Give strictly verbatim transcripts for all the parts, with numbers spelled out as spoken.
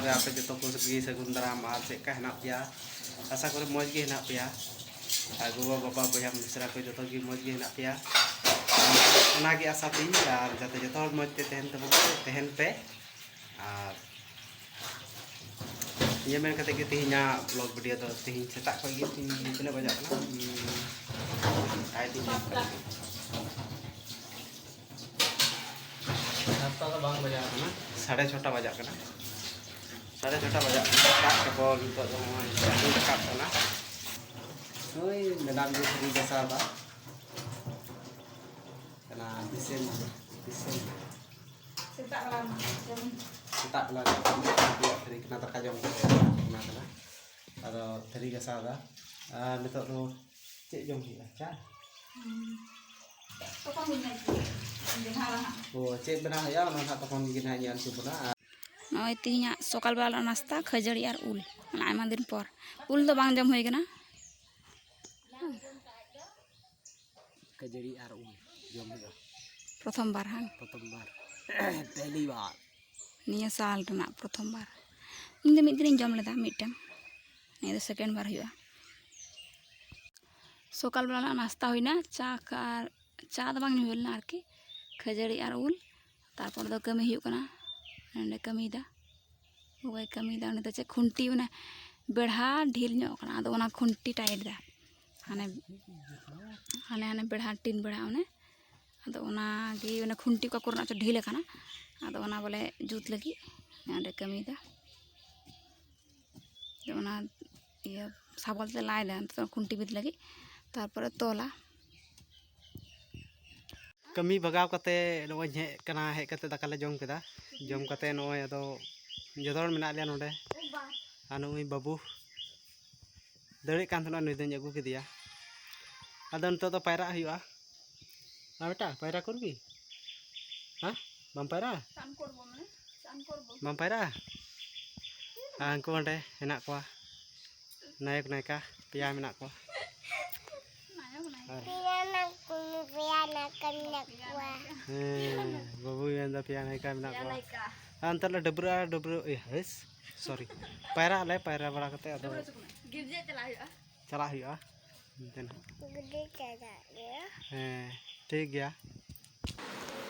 ᱨᱮ ᱟᱯᱮ ᱡᱚᱛᱚ ᱠᱚᱜᱮ ᱥᱟᱹᱜᱩᱱ ᱫᱟᱨᱟᱢ᱾ ᱟᱨ ᱪᱮᱫ ᱞᱮᱠᱟ ᱦᱮᱱᱟᱜ ᱯᱮᱭᱟ? ᱟᱥᱟ ᱠᱚᱨᱮ ᱢᱚᱡᱽ ᱜᱮ ᱦᱮᱱᱟᱜ ᱯᱮᱭᱟ᱾ ᱟᱨ ᱜᱚᱜᱚ, ᱵᱟᱵᱟ, ᱵᱚᱭᱦᱟ, ᱢᱤᱥᱨᱟ ᱠᱚ ᱡᱚᱛᱚ ᱜᱮ ᱢᱚᱡᱽ ᱜᱮ ᱦᱮᱱᱟᱜ ᱯᱮᱭᱟ᱾ ᱚᱱᱟᱜᱮ ᱟᱥᱟ ᱛᱤᱧ, ᱟᱨ ᱡᱟᱛᱮ ᱡᱚᱛᱚ ᱦᱚᱲ ᱢᱚᱡᱽ ᱛᱮ ᱛᱟᱦᱮᱱ ᱛᱟᱵᱚᱱ ᱯᱮ, ᱛᱟᱦᱮᱱ ᱯᱮ᱾ ᱟᱨ ᱱᱤᱭᱟᱹ ᱢᱮᱱ ᱠᱟᱛᱮ ᱜᱮ ᱛᱮᱦᱮᱧᱟᱜ vlog video ᱫᱚ ᱛᱮᱦᱮᱧ ᱥᱮᱛᱟᱜ ᱠᱷᱚᱱ ᱜᱮ, ᱛᱮᱦᱮᱧ ᱛᱤᱱᱟᱹᱜ ᱵᱟᱡᱟᱜ ᱠᱟᱱᱟ? ᱦᱩᱸ, ᱴᱟᱭᱤᱢ ᱤᱧ ᱧᱮᱞ ᱠᱟᱜ ᱜᱮ᱾ ᱥᱟᱛᱴᱟ ᱫᱚ ᱵᱟᱝ ᱵᱟᱡᱟᱣ ᱠᱟᱱᱟ, ᱥᱟᱲᱮ ᱪᱷᱚᱴᱟ ᱵᱟᱡᱟᱜ ᱠᱟᱱᱟ᱾ ᱥᱟᱲᱮ ᱪᱷᱚᱴᱟ ᱵᱟᱡᱟᱜ ᱠᱟᱱᱟ᱾ ᱥᱮᱛᱟᱜ ᱠᱮᱵᱚᱞ ᱱᱤᱛᱚᱜ ᱫᱚ ᱱᱚᱜᱼᱚᱭ ᱪᱟᱸᱫᱚ ᱨᱟᱠᱟᱵ ᱠᱟᱱᱟ᱾ ᱦᱳᱭ, ᱢᱮᱰᱟᱢ ᱜᱮ ᱛᱷᱟᱹᱨᱤ ᱜᱟᱥᱟᱣ ᱫᱟ᱾ ᱠᱟᱱᱟ ᱫᱤᱥᱮᱢ, ᱫᱤᱥᱮᱢ᱾ ᱥᱮᱛᱟᱜ ᱵᱮᱲᱟ ᱨᱮᱱᱟᱜ ᱡᱚᱢ᱾ ᱥᱮᱛᱟᱜ ᱵᱮᱲᱟ ᱨᱮᱱᱟᱜ ᱡᱚᱢ, ᱟᱯᱮᱭᱟᱜ ᱛᱷᱟᱹᱨᱤ ᱠᱟᱱᱟ, ᱫᱟᱠᱟ ᱡᱚᱢ ᱠᱟᱛᱮ ᱚᱱᱟ ᱠᱟᱱᱟ᱾ ᱟᱫᱚ ᱛᱷᱟᱹᱨᱤ ᱜᱟᱥᱟᱣ ᱫᱟ᱾ ᱟᱨ ᱱᱤᱛᱚᱜ ᱫᱚ ᱪᱮᱫ ᱡᱚᱢ ᱦᱩᱭᱩᱜᱼᱟ? ᱪᱟ? ᱦᱩᱸ᱾ ᱛᱚᱠᱷᱚᱱ ᱜᱮ ᱧᱮᱞ ᱦᱩᱭᱩᱜᱼᱟ᱾ ᱵᱮᱱᱟᱣ ᱦᱟᱸᱜ᱾ ᱚ, ᱪᱮᱫ ᱵᱮᱱᱟᱣ ᱦᱩᱭᱩᱜᱼᱟ, ᱚᱱᱟ ᱦᱟᱸᱜ ᱛᱚᱠᱷᱚᱱ ᱜᱮ ᱱᱟᱦᱟᱜ ᱧᱮᱞ ᱦᱚᱪᱚ ᱵᱚᱱᱟ᱾ ᱟᱨ ᱱᱚᱜᱼᱚᱭ ᱛᱮᱦᱮᱧᱟᱜ ᱥᱚᱠᱟᱞ ᱵᱮᱲᱟ ᱨᱮᱱᱟᱜ ᱱᱟᱥᱛᱟ, ᱠᱷᱟᱹᱡᱟᱹᱲᱤ ᱟᱨ ᱩᱞ᱾ ᱟᱭᱢᱟ ᱫᱤᱱ ᱯᱚᱨ ᱩᱞ ᱫᱚ ᱵᱟᱝ ᱡᱚᱢ ᱦᱩᱭ ᱠᱟᱱᱟ᱾ ᱠᱷᱟᱹᱡᱟᱹᱲᱤ ᱟᱨ ᱩᱞ ᱡᱚᱢ ᱦᱩᱭᱩᱜᱼᱟ᱾ ᱯᱨᱚᱛᱷᱚᱢ ᱵᱟᱨ, ᱦᱟᱝ? ᱯᱨᱚᱛᱷᱚᱢ ᱵᱟᱨ᱾ ᱯᱮᱦᱞᱤ ᱵᱟᱨ᱾ ᱱᱤᱭᱟᱹ ᱥᱟᱞ ᱨᱮᱱᱟᱜ ᱯᱨᱚᱛᱷᱚᱢ ᱵᱟᱨ᱾ ᱤᱧ ᱫᱚ ᱢᱤᱫ ᱫᱤᱱᱤᱧ ᱡᱚᱢ ᱞᱮᱫᱟ ᱢᱤᱫᱴᱮᱱ᱾ ᱱᱤᱭᱟᱹ ᱫᱚ second ᱵᱟᱨ ᱦᱩᱭᱩᱜᱼᱟ᱾ ᱥᱚᱠᱟᱞ ᱵᱮᱲᱟ ᱨᱮᱱᱟᱜ ᱱᱟᱥᱛᱟ ᱦᱩᱭᱱᱟ, ᱪᱟ ᱠᱟ-, ᱟᱨ ᱪᱟ ᱫᱚ ᱵᱟᱝ ᱧᱩ ᱦᱩᱭ ᱞᱮᱱᱟ ᱟᱨᱠᱤ, ᱠᱷᱟᱹᱡᱟᱹᱲᱤ ᱟᱨ ᱩᱞ᱾ ᱛᱟᱨᱯᱚᱨ ᱫᱚ ᱠᱟᱹᱢᱤ ᱦᱩᱭᱩᱜ ᱠᱟᱱᱟ, ᱱᱚᱸᱰᱮ ᱠᱟᱹᱢᱤᱭᱮᱫᱟ᱾ ᱜᱚᱜᱚᱭ ᱠᱟᱹᱢᱤᱭᱮᱫᱟ, ᱩᱱᱤ ᱫᱚ ᱪᱮᱫ ᱠᱷᱩᱱᱴᱤ, ᱚᱱᱟ ᱵᱮᱲᱦᱟ ᱰᱷᱤᱞ ᱧᱚᱜ ᱠᱟᱱᱟ, ᱟᱫᱚ ᱚᱱᱟ ᱠᱷᱩᱱᱴᱤ tight ᱫᱟ᱾ ᱦᱟᱱᱮ, ᱦᱟᱱᱮ, ᱦᱟᱱᱮ ᱵᱮᱲᱦᱟ, ᱴᱤᱱ ᱵᱮᱲᱦᱟ ᱚᱱᱮ, ᱟᱫᱚ ᱚᱱᱟᱜᱮ, ᱚᱱᱟ ᱠᱷᱩᱱᱴᱤ ᱚᱠᱟ ᱠᱚᱨᱮᱱᱟᱜ ᱪᱚ ᱰᱷᱤᱞ ᱟᱠᱟᱱᱟ, ᱟᱫᱚ ᱚᱱᱟ ᱵᱚᱞᱮ ᱡᱩᱛ ᱞᱟᱹᱜᱤᱫ ᱚᱸᱰᱮ ᱠᱟᱹᱢᱤᱭᱮᱫᱟ᱾ ᱟᱫᱚ ᱚᱱᱟ ᱤᱭᱟᱹ ᱥᱟᱵᱚᱞ ᱛᱮ ᱞᱟᱭ ᱫᱟ, ᱱᱤᱛᱚᱜ ᱫᱚ ᱠᱷᱩᱱᱴᱤ ᱵᱤᱫ ᱞᱟᱹᱜᱤᱫ, ᱛᱟᱨᱯᱚᱨᱮ ᱛᱚᱞᱟ᱾ ᱠᱟᱹᱢᱤ ᱵᱷᱟᱜᱟᱣ ᱠᱟᱛᱮ ᱱᱚᱜᱼᱚᱭ ᱦᱮᱡ ᱠᱟᱱᱟ, ᱦᱮᱡ ᱠᱟᱛᱮ ᱫᱟᱠᱟ ᱞᱮ ᱡᱚᱢ ᱠᱮᱫᱟ᱾ ᱡᱚᱢ ᱠᱟᱛᱮ ᱱᱚᱜᱼᱚᱭ ᱟᱫᱚ ᱡᱚᱛᱚ ᱦᱚᱲ ᱢᱮᱱᱟᱜ ᱞᱮᱭᱟ ᱱᱚᱰᱮ᱾ ᱟᱨ ᱱᱩᱜᱼᱩᱭ ᱵᱟᱹᱵᱩ ᱫᱟᱹᱲᱮᱫ ᱠᱟᱱ ᱛᱟᱦᱮᱱᱟ, ᱱᱩᱭ ᱫᱚᱧ ᱟᱹᱜᱩ ᱠᱮᱫᱮᱭᱟ᱾ ᱟᱫᱚ ᱱᱤᱛᱚᱜ ᱫᱚ ᱯᱟᱭᱨᱟᱜ ᱦᱩᱭᱩᱜᱼᱟ᱾ ᱦᱮᱸ ᱵᱮᱴᱟ, ᱯᱟᱭᱨᱟ ᱠᱚᱨᱵᱤ? ᱦᱮᱸ? ᱵᱟᱢ ᱯᱟᱭᱨᱟ? ᱵᱟᱢ ᱯᱟᱭᱨᱟ? ᱟᱨ ᱩᱱᱠᱩ ᱚᱸᱰᱮ ᱦᱮᱱᱟᱜ ᱠᱚᱣᱟ, ᱱᱟᱭᱚᱠ ᱱᱟᱭᱤᱠᱟ ᱯᱮᱭᱟ ᱢᱮᱱᱟᱜ ᱠᱚᱣᱟ᱾ ᱟᱨ ᱯᱮᱭᱟ ᱱᱟᱭᱚᱠ ᱯᱮᱭᱟ ᱱᱟᱭᱤᱠᱟ ᱢᱮᱱᱟᱜ ᱠᱚᱣᱟ᱾ ᱦᱮᱸ, ᱵᱟᱹᱵᱩᱭ ᱢᱮᱱᱫᱟ ᱯᱮᱭᱟ ᱱᱟᱭᱤᱠᱟ ᱢᱮᱱᱟᱜ ᱠᱚᱣᱟ᱾ ᱟᱨ ᱱᱤᱛᱚᱜ ᱞᱮ ᱰᱟᱹᱵᱽᱨᱟᱹᱜᱼᱟ, ᱰᱟᱹᱵᱽᱨᱟᱹ, ᱤᱭᱟᱹ, ᱦᱟᱹᱥ, ᱥᱚᱨᱤ, ᱯᱟᱭᱨᱟᱜ ᱟᱞᱮ, ᱯᱟᱭᱨᱟ ᱵᱟᱲᱟ ᱠᱟᱛᱮ ᱟᱫᱚ ᱜᱤᱨᱡᱟᱹ ᱪᱟᱞᱟᱜ ᱦᱩᱭᱩᱜᱼᱟ᱾ ᱪᱟᱞᱟᱜ ᱦᱩᱭᱩᱜᱼᱟ ᱚᱱᱛᱮ ᱱᱟᱦᱟᱜ᱾ ᱜᱤᱨᱡᱟᱹ ᱪᱟᱞᱟᱜ ᱦᱩᱭᱩᱜᱼᱟ᱾ ᱦᱮᱸ, ᱴᱷᱤᱠ ᱜᱮᱭᱟ᱾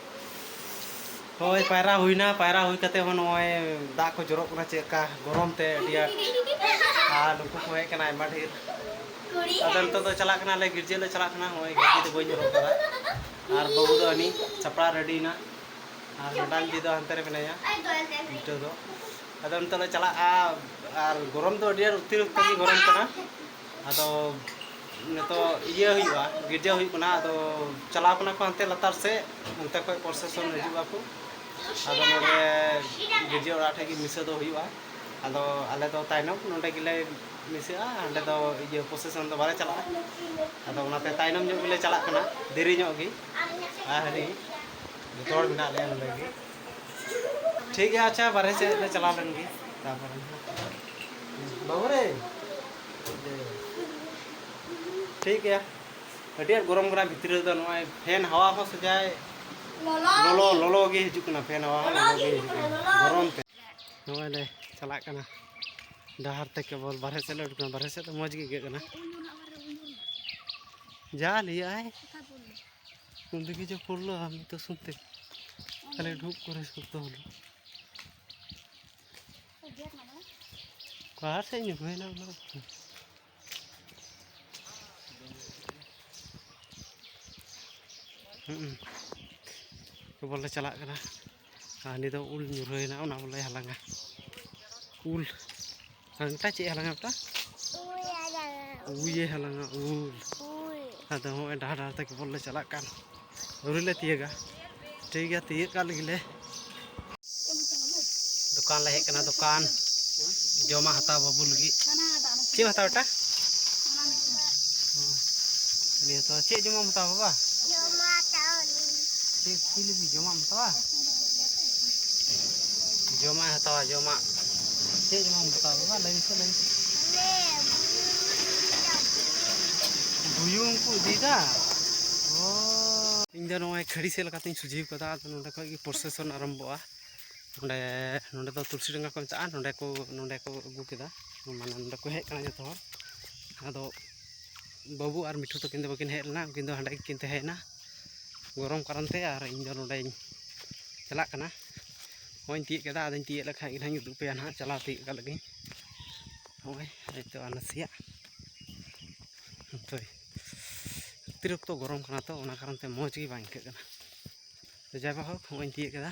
ᱦᱳᱭ, ᱯᱟᱭᱨᱟ ᱦᱩᱭᱱᱟ, ᱯᱟᱭᱨᱟ ᱦᱩᱭ ᱠᱟᱛᱮ ᱦᱚᱸ ᱱᱚᱜᱼᱚᱭ ᱫᱟᱜ ᱠᱚ ᱡᱚᱨᱚᱜ ᱠᱟᱱᱟ, ᱪᱮᱫ ᱞᱮᱠᱟ ᱜᱚᱨᱚᱢ ᱛᱮ ᱟᱹᱰᱤ ᱟᱸᱴ᱾ ᱟᱨ ᱱᱩᱠᱩ ᱠᱚ ᱦᱮᱡ ᱠᱟᱱᱟ ᱟᱭᱢᱟ ᱰᱷᱮᱨ᱾ ᱟᱫᱚ ᱱᱤᱛᱚᱜ ᱫᱚ ᱪᱟᱞᱟᱜ ᱠᱟᱱᱟᱞᱮ, ᱜᱤᱨᱡᱟᱹ ᱞᱮ ᱪᱟᱞᱟᱜ ᱠᱟᱱᱟ᱾ ᱱᱚᱜᱼᱚᱭ ᱜᱤᱨᱡᱟᱹ ᱫᱚ ᱵᱟᱹᱧ ᱦᱚᱨᱚᱜ ᱠᱟᱫᱟ᱾ ᱟᱨ ᱵᱟᱹᱵᱩ ᱫᱚ ᱟᱹᱱᱤᱡ ᱥᱟᱯᱲᱟᱣ ᱨᱮᱰᱤᱭᱮᱱᱟ᱾ ᱟᱨ ᱢᱮᱰᱟᱢ ᱡᱤ ᱫᱚ ᱦᱟᱱᱛᱮ ᱨᱮ ᱢᱮᱱᱟᱭᱟ, ᱩᱞᱴᱟᱹ ᱫᱚ᱾ ᱟᱫᱚ ᱱᱤᱛᱚᱜ ᱞᱮ ᱪᱟᱞᱟᱜᱼᱟ᱾ ᱟᱨ ᱜᱚᱨᱚᱢ ᱫᱚ ᱟᱹᱰᱤ ᱟᱸᱴ ᱚᱛᱤᱨᱤᱠᱛᱚ ᱜᱮ ᱜᱚᱨᱚᱢ ᱠᱟᱱᱟ᱾ ᱟᱫᱚ ᱱᱤᱛᱚᱜ ᱤᱭᱟᱹ ᱦᱩᱭᱩᱜᱼᱟ, ᱜᱤᱨᱡᱟᱹ ᱦᱩᱭᱩᱜ ᱠᱟᱱᱟ᱾ ᱟᱫᱚ ᱪᱟᱞᱟᱣ ᱠᱟᱱᱟ ᱠᱚ ᱦᱟᱱᱛᱮ ᱞᱟᱛᱟᱨ ᱥᱮᱫ, ᱚᱱᱛᱮ ᱠᱷᱚᱡ ᱯᱨᱚᱥᱮᱥᱚᱱ ᱦᱤᱡᱩᱜ ᱟᱠᱚ᱾ ᱟᱫᱚ ᱱᱚᱰᱮ ᱜᱤᱨᱡᱟᱹ ᱚᱲᱟᱜ ᱴᱷᱮᱡ ᱜᱮ ᱢᱤᱥᱟᱹ ᱫᱚ ᱦᱩᱭᱩᱜᱼᱟ᱾ ᱟᱫᱚ ᱟᱞᱮ ᱫᱚ ᱛᱟᱭᱱᱚᱢ ᱱᱚᱰᱮ ᱜᱮᱞᱮ ᱢᱤᱥᱟᱹᱜᱼᱟ, ᱦᱟᱸᱰᱮ ᱫᱚ ᱤᱭᱟᱹ ᱯᱨᱚᱥᱮᱥᱚᱱ ᱫᱚ ᱵᱟᱞᱮ ᱪᱟᱞᱟᱜᱼᱟ᱾ ᱟᱫᱚ ᱚᱱᱟᱛᱮ ᱛᱟᱭᱱᱚᱢ ᱧᱚᱜ ᱜᱮᱞᱮ ᱪᱟᱞᱟᱜ ᱠᱟᱱᱟ, ᱫᱮᱨᱤ ᱧᱚᱜ ᱜᱮ᱾ ᱟᱨ ᱦᱟᱹᱱᱤ ᱡᱚᱛᱚ ᱦᱚᱲ ᱢᱮᱱᱟᱜ ᱞᱮᱭᱟ ᱱᱚᱰᱮ ᱜᱮ᱾ ᱴᱷᱤᱠ ᱜᱮᱭᱟ, ᱟᱪᱪᱷᱟ, ᱵᱟᱨᱦᱮ ᱥᱮᱫ ᱞᱮ ᱪᱟᱞᱟᱣ ᱞᱮᱱ ᱜᱮ, ᱛᱟᱨᱯᱚᱨᱮ ᱱᱟᱦᱟᱜ᱾ ᱵᱟᱹᱵᱩ ᱨᱮ᱾ ᱴᱷᱤᱠ ᱜᱮᱭᱟ, ᱟᱹᱰᱤ ᱟᱸᱴ ᱜᱚᱨᱚᱢ ᱠᱟᱱᱟ ᱵᱷᱤᱛᱨᱤ ᱨᱮᱫᱚ᱾ ᱱᱚᱜᱼᱚᱭ ᱯᱷᱮᱱ ᱦᱟᱣᱟ ᱦᱚᱸ ᱥᱮᱡᱟᱭ ᱞᱚᱞᱚ, ᱞᱚᱞᱚ ᱜᱮ ᱦᱤᱡᱩᱜ ᱠᱟᱱᱟ, ᱯᱷᱮᱱ ᱦᱟᱣᱟ ᱦᱚᱸ ᱞᱚᱞᱚ ᱜᱮ ᱦᱤᱡᱩᱜ ᱠᱟᱱᱟ ᱜᱚᱨᱚᱢ ᱛᱮ᱾ ᱱᱚᱜᱼᱚᱭ ᱞᱮ ᱪᱟᱞᱟᱜ ᱠᱟᱱᱟ ᱰᱟᱦᱟᱨ ᱛᱮ, ᱠᱮᱵᱚᱞ ᱵᱟᱨᱦᱮ ᱥᱮᱫ ᱞᱮ ᱩᱰᱩᱠ ᱠᱟᱱᱟ᱾ ᱵᱟᱨᱦᱮ ᱥᱮᱫ ᱫᱚ ᱢᱚᱡᱽ ᱜᱮ ᱟᱹᱭᱠᱟᱹᱜ ᱠᱟᱱᱟ᱾ ᱡᱟ ᱞᱟᱹᱭᱟᱜᱼᱟᱭ᱾ ᱩᱱᱫᱤᱜᱮ ᱡᱮ ᱯᱩᱨᱞᱟᱹ ᱟᱢ ᱫᱚ ᱥᱩᱱᱛᱮ ᱠᱷᱟᱹᱞᱤ ᱰᱷᱩᱯ ᱠᱚᱨᱮ ᱥᱩᱫᱽᱫᱷᱚ ᱦᱩᱞᱩ᱾ ᱚᱠᱟ ᱥᱮᱫ ᱧᱩᱨᱦᱟᱹᱭᱮᱱᱟ ᱚᱱᱟ ᱫᱚ? ᱦᱩᱸ᱾ ᱵᱚᱞᱮ ᱪᱟᱞᱟᱜ ᱠᱟᱱᱟ᱾ ᱟᱨ ᱱᱤᱛ ᱫᱚ ᱩᱞ ᱧᱩᱨᱦᱟᱹᱭᱮᱱᱟ, ᱚᱱᱟ ᱵᱚᱞᱮ ᱦᱟᱞᱟᱝᱟ᱾ ᱩᱞ᱾ ᱟᱨ ᱢᱤᱫᱴᱟᱝ ᱪᱮᱫ ᱦᱟᱞᱟᱝᱟ ᱢᱤᱫᱴᱟᱝ? ᱩᱞ ᱦᱟᱞᱟᱝᱟ᱾ ᱩᱞ ᱮ ᱦᱟᱞᱟᱝᱟ, ᱩᱞ᱾ ᱩᱞ᱾ ᱟᱫᱚ ᱦᱚᱸᱜᱼᱚᱭ ᱰᱟᱦᱟᱨ ᱰᱟᱦᱟᱨ ᱛᱮ ᱠᱮᱵᱚᱞ ᱞᱮ ᱪᱟᱞᱟᱜ ᱠᱟᱱ᱾ ᱟᱹᱣᱨᱤ ᱞᱮ ᱛᱤᱭᱟᱹᱜᱟ᱾ ᱴᱷᱤᱠ ᱜᱮᱭᱟ, ᱛᱤᱭᱟᱹᱜ ᱠᱟᱜ ᱞᱮᱜᱮ ᱞᱮ᱾ ᱫᱚᱠᱟᱱ ᱞᱮ ᱦᱮᱡ ᱠᱟᱱᱟ, ᱫᱚᱠᱟᱱ᱾ ᱡᱚᱢᱟᱜ ᱦᱟᱛᱟᱣ ᱵᱟᱹᱵᱩ ᱞᱟᱹᱜᱤᱫ᱾ ᱪᱮᱫ ᱮᱢ ᱦᱟᱛᱟᱣᱟ ᱵᱮᱴᱟ? ᱦᱩᱸ᱾ ᱩᱱᱤ ᱦᱟᱛᱟᱣᱟ᱾ ᱪᱮᱫ ᱡᱚᱢᱟᱜ ᱮᱢ ᱦᱟᱛᱟᱣᱟ ᱵᱟᱵᱟ? ᱡᱚᱢᱟᱜ ᱦᱟᱛᱟᱣᱟ᱾ ᱪᱮᱫ, ᱪᱮᱫ ᱞᱟᱹᱜᱤᱫ ᱡᱚᱢᱟᱜ ᱮᱢ ᱦᱟᱛᱟᱣᱟ? ᱡᱚᱢᱟᱜ ᱮ ᱦᱟᱛᱟᱣᱟ, ᱡᱚᱢᱟᱜ᱾ ᱪᱮᱫ ᱡᱚᱢᱟᱜ ᱮᱢ ᱦᱟᱛᱟᱣᱟ ᱵᱟᱵᱟ? ᱞᱟᱹᱭ ᱢᱮᱥᱮ, ᱞᱟᱹᱭ ᱢᱮᱥᱮ᱾ ᱵᱩᱭᱩᱝ ᱠᱚ ᱤᱫᱤᱭᱮᱫᱟ? ᱚ᱾ ᱤᱧ ᱫᱚ ᱱᱚᱜᱼᱚᱭ ᱠᱷᱟᱹᱲᱤ ᱥᱮᱫ ᱞᱮᱠᱟᱛᱤᱧ ᱥᱚᱡᱷᱮ ᱠᱟᱫᱟ, ᱟᱫᱚ ᱱᱚᱸᱰᱮ ᱠᱷᱚᱡ ᱜᱮ ᱯᱨᱚᱥᱮᱥᱚᱱ ᱟᱨᱟᱢᱵᱷᱚᱜᱼᱟ᱾ ᱱᱚᱸᱰᱮ, ᱱᱚᱸᱰᱮ ᱫᱚ ᱛᱩᱞᱥᱤ ᱰᱟᱸᱜᱟ ᱠᱚ ᱢᱮᱛᱟᱜᱼᱟ᱾ ᱱᱚᱸᱰᱮ ᱠᱚ, ᱱᱚᱸᱰᱮ ᱠᱚ ᱟᱹᱜᱩ ᱠᱮᱫᱟ, ᱢᱟᱱᱮ ᱱᱚᱸᱰᱮ ᱠᱚ ᱦᱮᱡ ᱠᱟᱱᱟ ᱡᱚᱛᱚ ᱦᱚᱲ᱾ ᱟᱫᱚ ᱵᱟᱹᱵᱩ ᱟᱨ ᱢᱤᱴᱷᱩ ᱛᱟᱹᱠᱤᱱ ᱫᱚ ᱵᱟᱹᱠᱤᱱ ᱦᱮᱡ ᱞᱮᱱᱟ, ᱩᱱᱠᱤᱱ ᱫᱚ ᱦᱟᱸᱰᱮ ᱜᱮᱠᱤᱱ ᱛᱟᱦᱮᱸᱭᱮᱱᱟ ᱜᱚᱨᱚᱢ ᱠᱟᱨᱚᱱ ᱛᱮ, ᱟᱨ ᱤᱧ ᱫᱚ ᱱᱚᱸᱰᱮᱧ ᱪᱟᱞᱟᱜ ᱠᱟᱱᱟ᱾ ᱱᱚᱜᱼᱚᱭ ᱤᱧ ᱛᱤᱭᱳᱜ ᱠᱮᱫᱟ, ᱟᱫᱚᱧ ᱛᱤᱭᱳᱜ ᱞᱮᱠᱷᱟᱡ ᱜᱮ ᱱᱟᱦᱟᱜ ᱤᱧ ᱩᱫᱩᱜ ᱟᱯᱮᱭᱟ ᱱᱟᱦᱟᱜ ᱪᱟᱞᱟᱣ ᱛᱤᱭᱳᱜ ᱠᱟᱜ ᱞᱟᱹᱜᱤᱫ᱾ ᱱᱚᱜᱼᱚᱭ ᱦᱚᱭᱛᱳ ᱟᱨ ᱱᱟᱥᱮᱭᱟᱜ ᱦᱳᱭ, ᱚᱛᱤᱨᱤᱠᱛᱚ ᱜᱚᱨᱚᱢ ᱠᱟᱱᱟ ᱛᱚ, ᱚᱱᱟ ᱠᱟᱨᱚᱱ ᱛᱮ ᱢᱚᱡᱽ ᱜᱮ ᱵᱟᱝ ᱟᱹᱭᱠᱟᱹᱜ ᱠᱟᱱᱟ᱾ ᱛᱚ ᱡᱟᱭ ᱵᱟ ᱦᱳᱠ, ᱱᱚᱜᱼᱚᱭ ᱤᱧ ᱛᱤᱭᱳᱜ ᱠᱮᱫᱟ᱾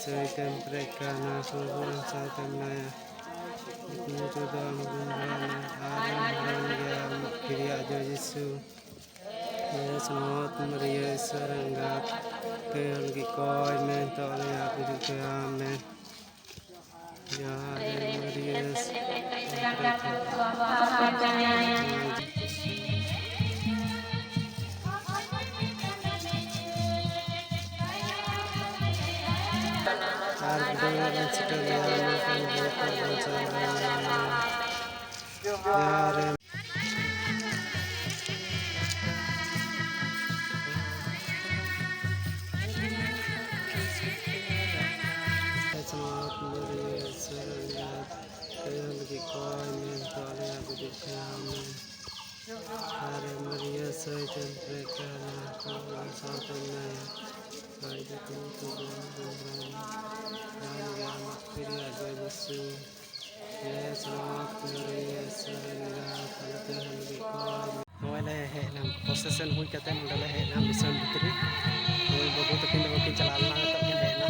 ᱥᱟᱹᱭ ᱛᱮᱢ ᱯᱮᱨᱮᱡ ᱠᱟᱱᱟ, ᱯᱨᱚᱵᱷᱩ ᱟᱢ ᱥᱟᱶᱛᱮ ᱢᱮᱱᱟᱭᱟ᱾ ᱧᱩᱛᱩᱢ ᱛᱮᱫᱚ ᱟᱢ ᱵᱚᱱ ᱵᱚᱸᱜᱟᱭᱟ, ᱟᱨ ᱟᱢ ᱦᱚᱲᱢᱚ ᱜᱮᱭᱟ ᱟᱢᱟᱜ ᱠᱤᱨᱤᱭᱟᱜ ᱡᱚ ᱡᱤᱥᱩ᱾ ᱵᱮᱥ ᱢᱚᱛ ᱢᱟᱹᱨᱤᱭᱟᱹ ᱤᱥᱚᱨ ᱮᱸᱜᱟᱛ, ᱟᱯᱮ ᱞᱟᱹᱜᱤᱫ ᱠᱚᱭ ᱢᱮ, ᱱᱤᱛᱚᱜ ᱟᱞᱮᱭᱟᱜ ᱜᱩᱡᱩᱜ ᱛᱟᱭᱚᱢ ᱢᱮ᱾ ᱡᱚᱦᱟᱨ ᱜᱮ ᱢᱟᱹᱨᱤᱭᱟᱹ ᱤᱥᱚᱨ ᱮᱸᱜᱟᱛ᱾ ᱟᱨ ᱵᱤᱰᱟᱹᱣ ᱨᱮ ᱥᱮᱴᱮᱨ ᱞᱮᱭᱟ, ᱢᱮᱱᱠᱷᱟᱱ ᱵᱟᱧᱪᱟᱣ ᱞᱮ ᱧᱟᱢᱟ᱾ ᱡᱚᱦᱟᱨ᱾ ᱥᱟᱶᱛᱮ ᱢᱟᱹᱨᱤᱭᱟᱹ ᱤᱥᱚᱨ ᱮᱸᱜᱟᱛ, ᱟᱯᱮ ᱞᱟᱹᱜᱤᱫ ᱠᱚᱭ ᱢᱮ, ᱱᱤᱛᱚᱜ ᱟᱞᱮᱭᱟᱜ ᱜᱩᱡᱩᱜ ᱛᱟᱭᱚᱢ ᱢᱮ᱾ ᱟᱨ ᱢᱟᱹᱨᱤᱭᱟᱹ ᱥᱟᱹᱭ ᱛᱮᱢ ᱯᱮᱨᱮᱡ ᱠᱟᱱᱟ, ᱠᱚ ᱥᱟᱶᱛᱮ ᱢᱮᱱᱟᱭᱟ᱾ ᱟᱡ ᱫᱚ ᱠᱚ ᱫᱚ ᱵᱚᱸᱜᱟ ᱧᱟᱢ ᱜᱮᱭᱟ ᱟᱢᱟᱜ ᱠᱤᱨᱤᱭᱟᱜ ᱡᱚ ᱡᱤᱥᱩ᱾ ᱱᱚᱜᱼᱚᱭ ᱞᱮ ᱦᱮᱡ ᱮᱱᱟ, ᱯᱨᱚᱥᱮᱥᱚᱱ ᱦᱩᱭ ᱠᱟᱛᱮ ᱱᱚᱸᱰᱮ ᱞᱮ ᱦᱮᱡ ᱮᱱᱟ ᱢᱤᱥᱚᱱ ᱵᱷᱤᱛᱨᱤ᱾ ᱱᱩᱭ ᱵᱟᱹᱵᱩ ᱛᱟᱹᱠᱤᱱ ᱫᱚ ᱵᱟᱹᱠᱤᱱ ᱪᱟᱞᱟᱣ ᱞᱮᱱᱟ, ᱱᱤᱛᱚᱜ ᱠᱤᱱ ᱦᱮᱡ ᱮᱱᱟ᱾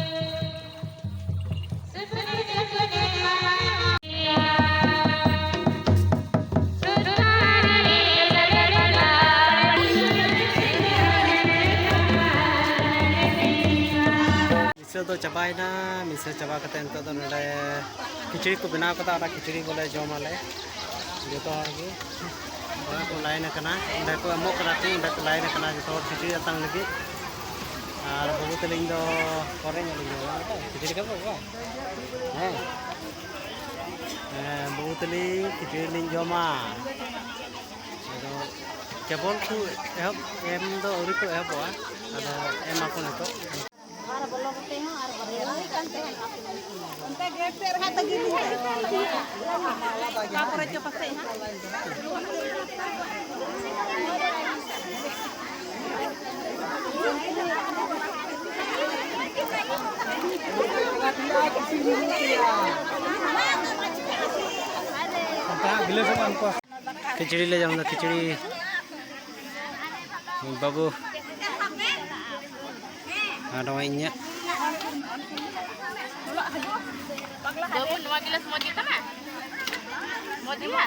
ᱫᱚ ᱪᱟᱵᱟᱭᱮᱱᱟ᱾ ᱢᱤᱥᱟᱹ ᱪᱟᱵᱟ ᱠᱟᱛᱮ ᱱᱤᱛᱚᱜ ᱫᱚ ᱱᱚᱰᱮ ᱠᱷᱤᱪᱲᱤ ᱠᱚ ᱵᱮᱱᱟᱣ ᱠᱟᱫᱟ, ᱚᱱᱟ ᱠᱷᱤᱪᱲᱤ ᱵᱚᱞᱮ ᱡᱚᱢᱟᱞᱮ ᱡᱚᱛᱚ ᱦᱚᱲ ᱜᱮ᱾ ᱚᱱᱟ ᱠᱚ ᱞᱟᱭᱤᱱ ᱟᱠᱟᱱᱟ, ᱚᱸᱰᱮ ᱠᱚ ᱮᱢᱚᱜ ᱠᱟᱱᱟ ᱠᱚ, ᱚᱸᱰᱮ ᱠᱚ ᱞᱟᱭᱤᱱ ᱟᱠᱟᱱᱟ ᱡᱚᱛᱚ ᱦᱚᱲ ᱠᱷᱤᱪᱲᱤ ᱟᱛᱟᱝ ᱞᱟᱹᱜᱤᱫ᱾ ᱟᱨ ᱵᱟᱹᱵᱩ ᱛᱟᱹᱞᱤᱧ ᱫᱚ ᱯᱚᱨᱮ ᱧᱚᱜ ᱞᱤᱧ ᱡᱚᱢᱟ᱾ ᱠᱷᱤᱪᱲᱤ ᱠᱟᱵᱚ ᱵᱟᱵᱟ? ᱦᱮᱸ᱾ ᱦᱮᱸ, ᱵᱟᱹᱵᱩ ᱛᱟᱹᱞᱤᱧ ᱠᱷᱤᱪᱲᱤ ᱞᱤᱧ ᱡᱚᱢᱟ᱾ ᱟᱫᱚ ᱠᱮᱵᱚᱞ ᱠᱚ ᱮᱦᱚᱵ, ᱮᱢ ᱫᱚ ᱟᱹᱣᱨᱤ ᱠᱚ ᱮᱦᱚᱵᱚᱜᱼᱟ, ᱟᱫᱚ ᱮᱢ ᱟᱠᱚ ᱱᱤᱛᱚᱜ᱾ ᱟᱨ ᱵᱚᱞᱚ ᱠᱟᱛᱮ ᱦᱚᱸ ᱟᱨ ᱵᱟᱨᱭᱟ ᱦᱩᱭ ᱠᱟᱱ ᱛᱟᱦᱮᱸᱱ᱾ ᱚᱱᱛᱮ ᱜᱮᱴ ᱥᱮᱫ ᱨᱮ ᱦᱟᱸᱜ ᱛᱟᱹᱜᱤ ᱞᱤᱧ ᱛᱟᱦᱮᱸ᱾ ᱚᱠᱟ ᱠᱚᱨᱮ ᱪᱚ ᱯᱟᱥᱮᱡ ᱦᱟᱸᱜ᱾ ᱠᱷᱤᱪᱲᱤ ᱞᱮ ᱡᱚᱢ ᱮᱫᱟ, ᱠᱷᱤᱪᱲᱤ᱾ ᱵᱟᱹᱵᱩ᱾ ᱟᱨ ᱱᱚᱜᱼᱚᱭ ᱤᱧᱟᱹᱜ᱾ ᱵᱟᱹᱵᱩ, ᱱᱚᱣᱟ ᱜᱤᱞᱟᱹᱥ ᱢᱚᱡᱽ ᱜᱮ ᱠᱟᱱᱟ? ᱢᱚᱡᱽ ᱜᱮᱭᱟ?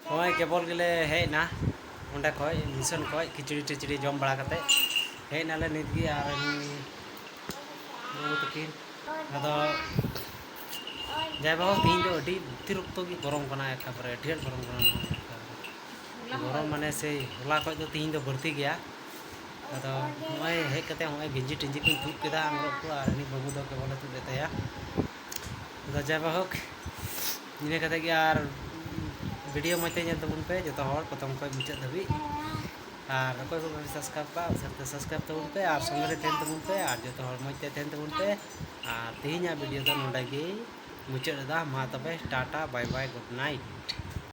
ᱱᱚᱜᱼᱚᱭ ᱠᱮᱵᱚᱞ ᱜᱮᱞᱮ ᱦᱮᱡ ᱮᱱᱟ ᱚᱸᱰᱮ ᱠᱷᱚᱡ, ᱢᱤᱥᱚᱱ ᱠᱷᱚᱡ ᱠᱷᱤᱪᱲᱤ ᱴᱤᱪᱲᱤ ᱡᱚᱢ ᱵᱟᱲᱟ ᱠᱟᱛᱮ ᱦᱮᱡ ᱮᱱᱟᱞᱮ ᱱᱤᱛ ᱜᱮ᱾ ᱟᱨ ᱩᱱᱤ ᱵᱟᱹᱵᱩ ᱛᱟᱹᱠᱤᱱ ᱟᱫᱚ ᱡᱟᱭ ᱵᱟᱵᱟ, ᱛᱮᱦᱮᱧ ᱫᱚ ᱟᱹᱰᱤ ᱚᱛᱤᱨᱤᱠᱛᱚ ᱜᱮ ᱜᱚᱨᱚᱢ ᱠᱟᱱᱟ, ᱮᱠᱮᱵᱟᱨᱮ ᱟᱹᱰᱤ ᱟᱸᱴ ᱜᱚᱨᱚᱢ ᱠᱟᱱᱟ ᱱᱚᱣᱟ ᱮᱞᱟᱠᱟ ᱨᱮ᱾ ᱜᱚᱨᱚᱢ ᱢᱟᱱᱮ ᱥᱮᱭ ᱦᱚᱞᱟ ᱠᱷᱚᱡ ᱫᱚ ᱛᱮᱦᱮᱧ ᱫᱚ ᱵᱟᱹᱲᱛᱤ ᱜᱮᱭᱟ᱾ ᱟᱫᱚ ᱱᱚᱜᱼᱚᱭ ᱦᱮᱡ ᱠᱟᱛᱮ ᱱᱚᱜᱼᱚᱭ ᱜᱮᱧᱡᱤ ᱴᱮᱧᱡᱤ ᱠᱚᱧ ᱛᱩᱫ ᱠᱮᱫᱟ ᱟᱝᱨᱚᱵ ᱠᱚ, ᱟᱨ ᱩᱱᱤ ᱵᱟᱹᱵᱩ ᱫᱚ ᱠᱮᱵᱚᱞᱮ ᱛᱩᱫ ᱮᱫ ᱛᱟᱭᱟ᱾ ᱟᱫᱚ ᱡᱟᱭ ᱵᱟᱦᱳᱠ, ᱤᱱᱟᱹ ᱠᱟᱛᱮ ᱜᱮ᱾ ᱟᱨ ᱵᱷᱤᱰᱤᱭᱳ ᱢᱚᱡᱽ ᱛᱮ ᱧᱮᱞ ᱛᱟᱵᱚᱱ ᱯᱮ ᱡᱚᱛᱚ ᱦᱚᱲ, ᱯᱨᱚᱛᱷᱚᱢ ᱠᱷᱚᱡ ᱢᱩᱪᱟᱹᱫ ᱫᱷᱟᱹᱵᱤᱡ᱾ ᱟᱨ ᱚᱠᱚᱭ ᱠᱚ ᱵᱟᱯᱮ ᱥᱟᱵᱥᱠᱨᱟᱭᱤᱵ ᱠᱟᱜᱼᱟ, ᱩᱥᱟᱹᱨᱟ ᱛᱮ ᱥᱟᱵᱥᱠᱨᱟᱭᱤᱵ ᱛᱟᱵᱚᱱ ᱯᱮ ᱟᱨ ᱥᱚᱸᱜᱮ ᱨᱮ ᱛᱟᱦᱮᱱ ᱛᱟᱵᱚᱱ ᱯᱮ ᱟᱨ ᱡᱚᱛᱚ ᱦᱚᱲ ᱢᱚᱡᱽ ᱛᱮ ᱛᱟᱦᱮᱱ ᱛᱟᱵᱚᱱ ᱯᱮ᱾ ᱟᱨ ᱛᱮᱦᱮᱧᱟᱜ ᱵᱷᱤᱰᱤᱭᱳ ᱫᱚ ᱱᱚᱰᱮ ᱜᱮ ᱢᱩᱪᱟᱹᱫ ᱮᱫᱟ᱾ ᱢᱟ ᱛᱚᱵᱮ, ᱴᱟᱴᱟ, ᱵᱟᱭ ᱵᱟᱭ, ᱜᱩᱰ ᱱᱟᱭᱤᱴ᱾